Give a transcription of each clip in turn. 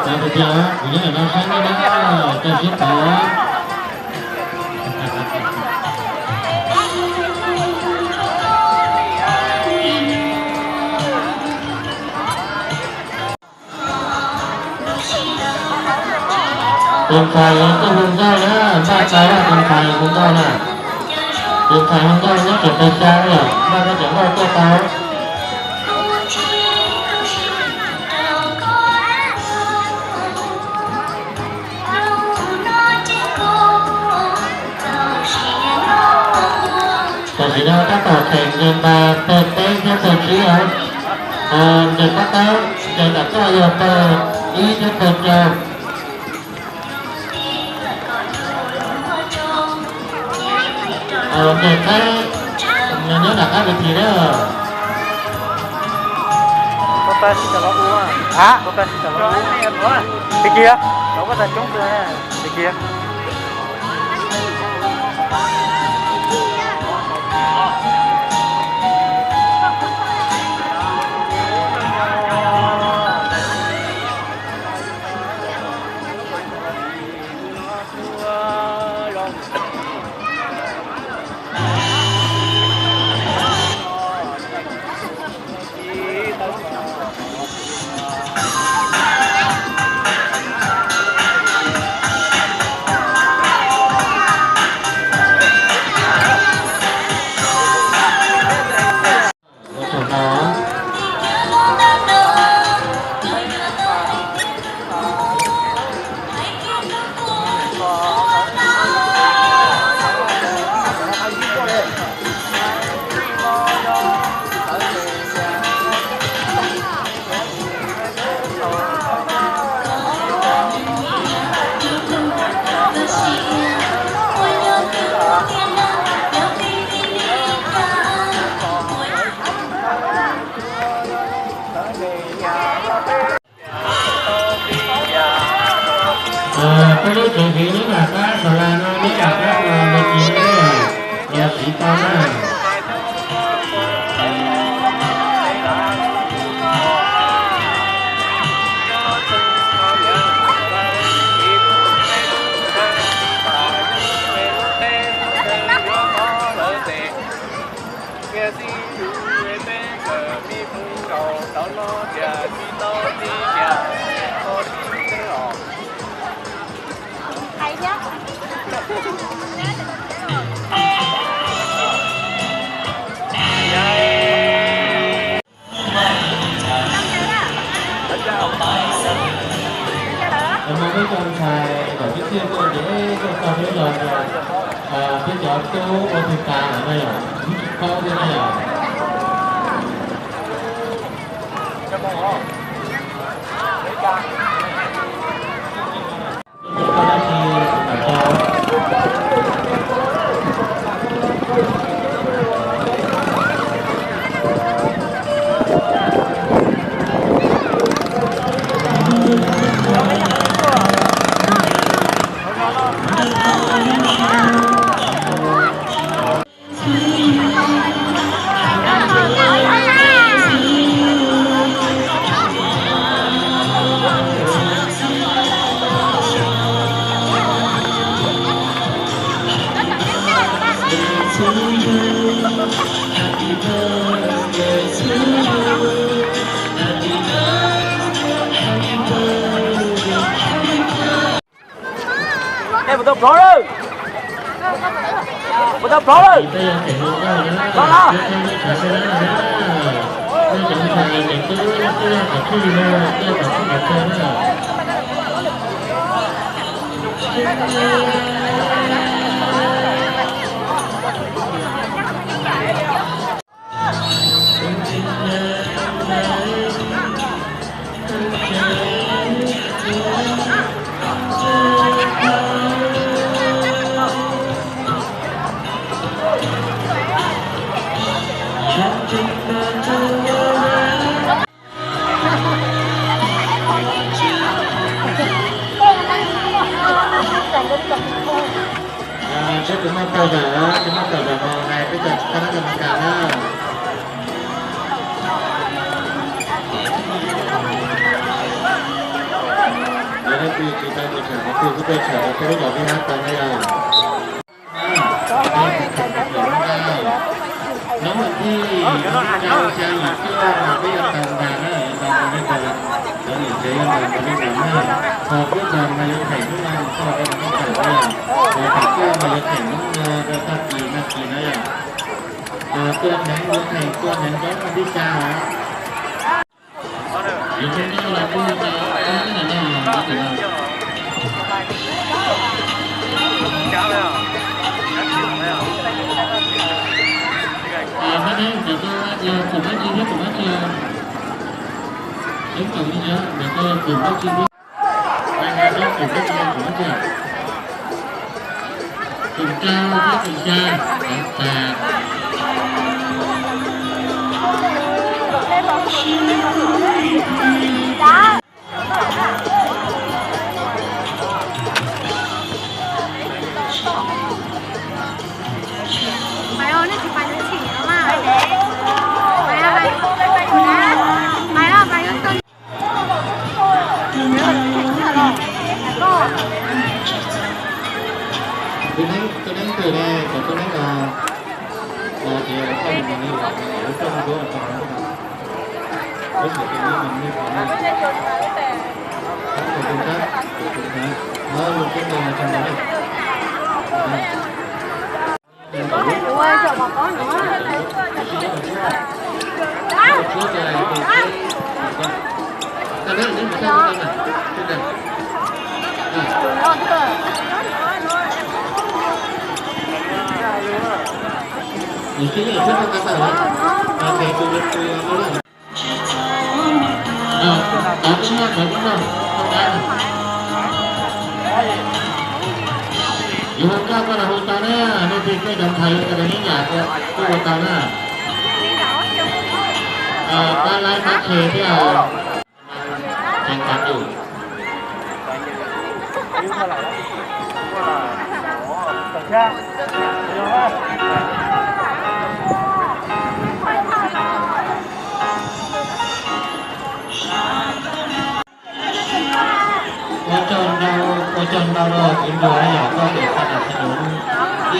Cov tus tias kuv nyob ntawm no saib nej na, cov sib tau. Tus ntxhais yog tuaj hu nkauj na, npaj tau tus ntxhais hu nkauj na. Tus ntxhais hu nkauj nyob tsev pes xya na, npaj tau cov nkauj tuaj tau. Tam sim no tab tom theem nqes npas pes peb thiab pes tsib os. Nqes pab taub, nqes nram toj yog pes ib thiab pes rau. Nqes qaib, nyob nram qab tiv thim na. Tig kiag, tig kiag. Koj lub tsev hliv nyob nram qab sas las no, nyob nram qab no, los tsis, los tsis tau na. Hmoob peb cov ntxhais kom tib txiaj tuaj ces tuaj txog peb los, peb cov tub ua tug tas lawm na yom, tsis paub thiab na yom. Ej, puas tau plhov lawm? Puas tau plhov lawm? Plhov los? Seb tus muaj tau zawm, tus muaj tau zawm mas hais peb cov kab nab kas mas kas na. Tus tsis tau mus tsham qhov twg kuj tuaj tsham rau peb lub zos Vib Hab tau na yom. Hnub vas thib rau xya yim cuaj no peb yuav tau ntas na, yuav tau ntas nej tau, cov niam tsev yuav tau ntas nej tau na. Ho kuj tau mas yuav theem hnub no mus txog rau hnub no na yom. Ho thaum koj mas yuav theem hnub no rau tag kis tag kis na yom. Tua hneev yuav theem tua hneev rau hnub thib xya os. Yus txhua tus los kuj tau, tau ib nta no, ib nta no. Hab neb cov tuaj yog tus mab tsi thiab tus mab tsi? Ib tus li yog tus mab tsi thiab, tus mab tsi, tus mab tsi, tus rau thiab tus xya, tas. Tus neeb, tus neeb twg ne, cov tus neeb no, no ces koj mus nrog nws los, lub rooj duab no, lub sawv tus neeb no, tus neeb no, tus tus tab, tus tus tab, no lub rooj no tso ntawd na. Yus hu nkauj koj los hu tau na, nej pheej koj cov ntxhais yuav tau neb yam kuj hu tau na. Pab laib pab qhe thiab. Ua tsaug ntau, ua tsaug ntau rau kwv Nruas yog koj tus xa nas xa nus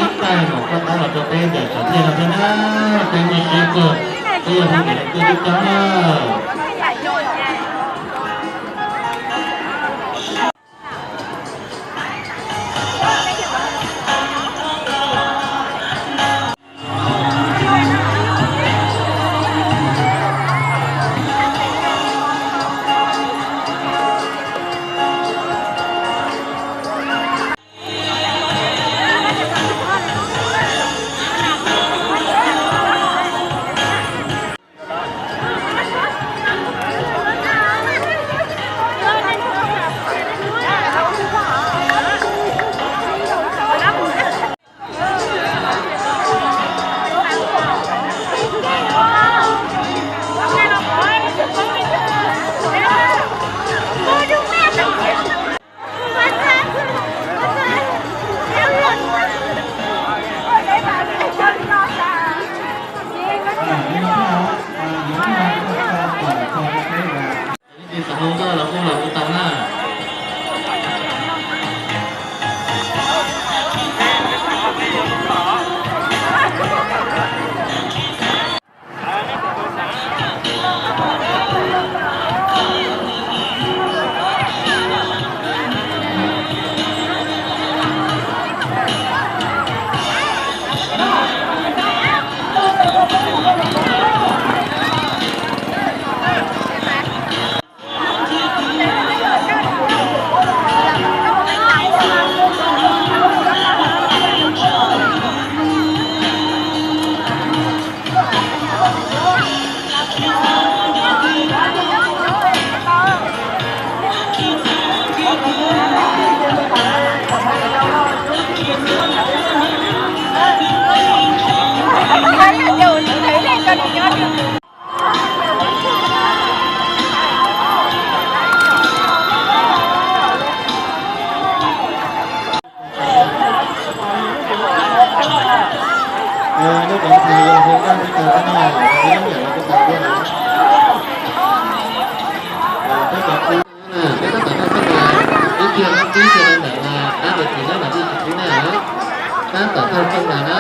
ib taig mus koj tab los rau peb ntawm Suav Thaij no thiab na. Peb muaj siab kawg, peb yog hu niam hu txiv tub coob na. Ib txoj hau nkauj los kuj los kuj tau na. Peb cov tub, peb tab tom tuaj xab nais, ib Ib txhia ntawm qab ntawd ces nab mam li tsis pub na, nab kom thauj coj los na.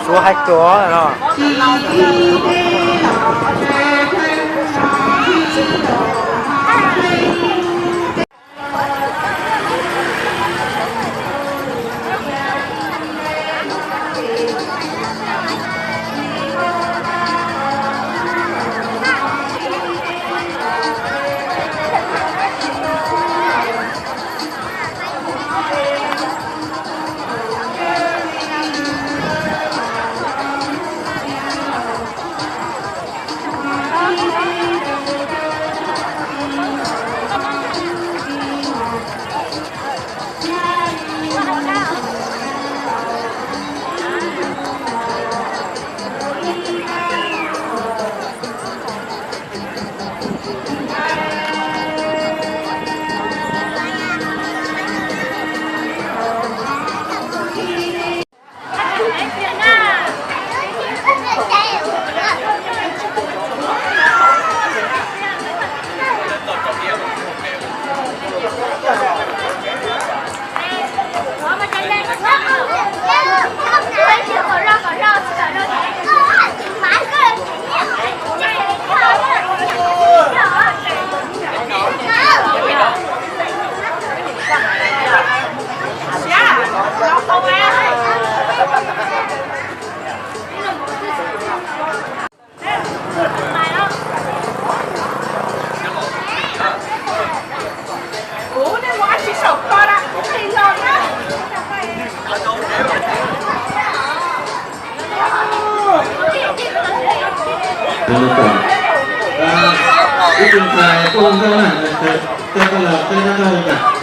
Suav hais Suav no. Ib tug ntxhais tuaj ua nkauj na, koj los koj nyob nrog ua cas?